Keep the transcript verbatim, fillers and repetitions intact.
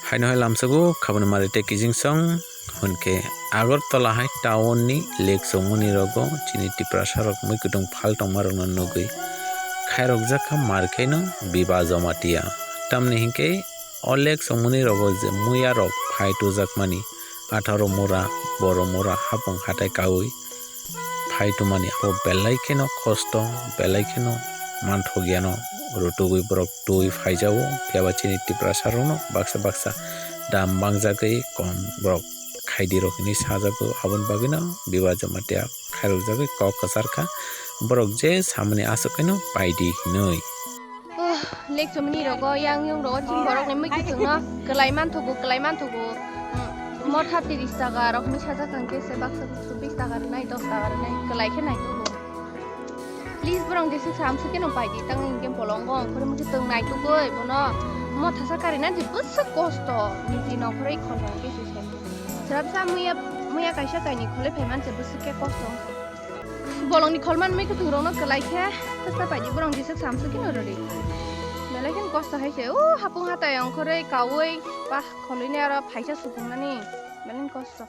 Haino hai lamsogo khaboni mari tei kijing song hwnkhe Agartala hai town ni lake chongmani rogo chini Tiprasa rok mui kutung phal tongma rokno nugwi khairokjak kha mar khe no Biba Jamatia. Tamni hinkhe o lake chongmani rogo je muya rok phai tujakmani atharo mura, boro mura hapung hatai kaui phai tongmani abo belai kheno kosto, belai kheno manthokya no rutugwi borok twi phaijago, phiya ba chini Tiprasa rokno baksa baksa dam mangjagwi kom borok khaidi rok hinwi sajago, aboni bagwino Biba Jamatia khairokjagwi kok kwchar kha, borok je samani aswk khe no paidi hinwi. Oh, lake chomni rogo, yang yung rogo, chini borok ni mui kutung no kwlai manthogo, kwlai manthogo. Mm, motha tiris taka rok hinwi sajak ang khe se baksa chobbish taka rwnai, dos taka rwnai, kwlai khe naithogo. Please, borok jeswk samswk khe no paidi, tang hinkhe bolongo ongkhorwi mui kutung naitugwi bono mothasa karina di bwswk kosto, niji nokhorwi khorang khe se se. Swrapsa muya, muya kaisa kainwi kholwi phaiman se bwswk khe kosto wngkha. Bolongni kholman mui kutung rokno kwlai khe tesa paidi borong jeswk samswk khe no rwdi. Belai kheno kosto hai se, o hapung hatai ongkhorwi kaui pah kholwini aro phaisa supungnani belai kosto.